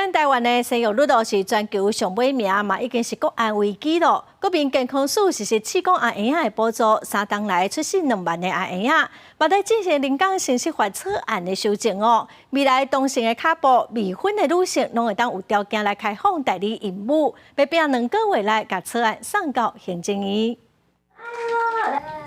咱臺灣的生育率都是全球上尾名嘛，已經是國安危機咯。國民健康署實施試管阿嬰仔的補助，3冬來出世2萬个阿嬰仔，嘛佇進行人工生殖法草案的修正哦。未來同性的跤步、未婚的女性，攏會當有條件來開放代理孕母，欲拼2個月內共草案送到行政院。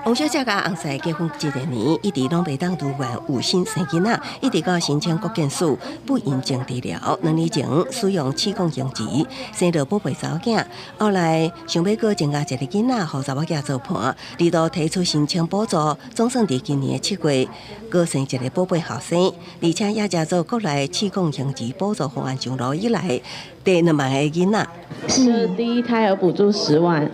王小姐佮翁婿結婚這個年，一直攏袂當如願有心生囡仔，一直到申請國健署不孕症治療，2年前使用試管嬰兒生著寶貝查某囝，後來想欲閣增加一个囡仔，予查某囝做伴，二度提出申請補助，總算佇今年的7月，閣生一个寶貝後生，而且也誠做國內試管嬰兒補助方案上路以來，第2萬个囡仔。是第一胎有補助10萬，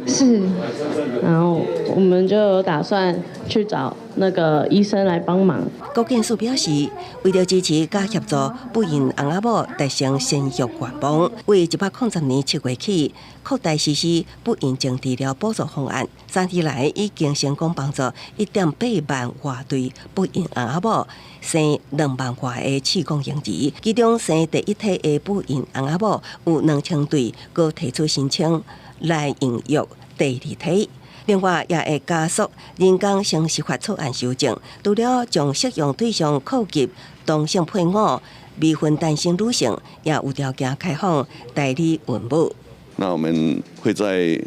然後我們就有打算去找那個醫生來幫忙。國健署表示，為著支持佮協助不孕翁仔某達成生育願望，為110年7月起擴大實施不孕症治療補助方案，3年來已經成功幫助1.8萬外對不孕翁仔某生2萬外个試管嬰兒，其中生第一胎的不孕翁仔某有2000對，閣提出申請來孕育第二胎。另外，也會加速人工生殖法草案修正，除了將適用對象擴及同性配偶、未婚單身女性，也有條件開放代理孕母。那我們會在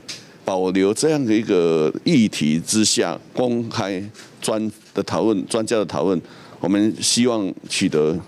保留這樣的一個議題之下，公開專的討論、專家的討論，我們希望取得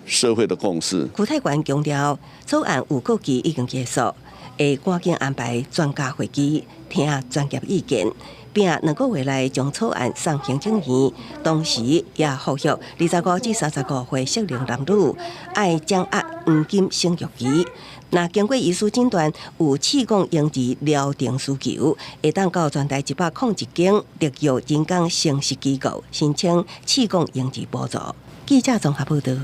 社會的共識。邱泰源強調，草案預告期已經結束，會趕緊安排專家會議，聽專業意見，並2個月內將草案送行政院。同時也呼籲25至35歲適齡男女愛掌握黃金生育期。若經過醫師診斷有試管嬰兒療程需求，會當到全台101間特約人工生殖機構申請試管嬰兒補助。記者綜合報導。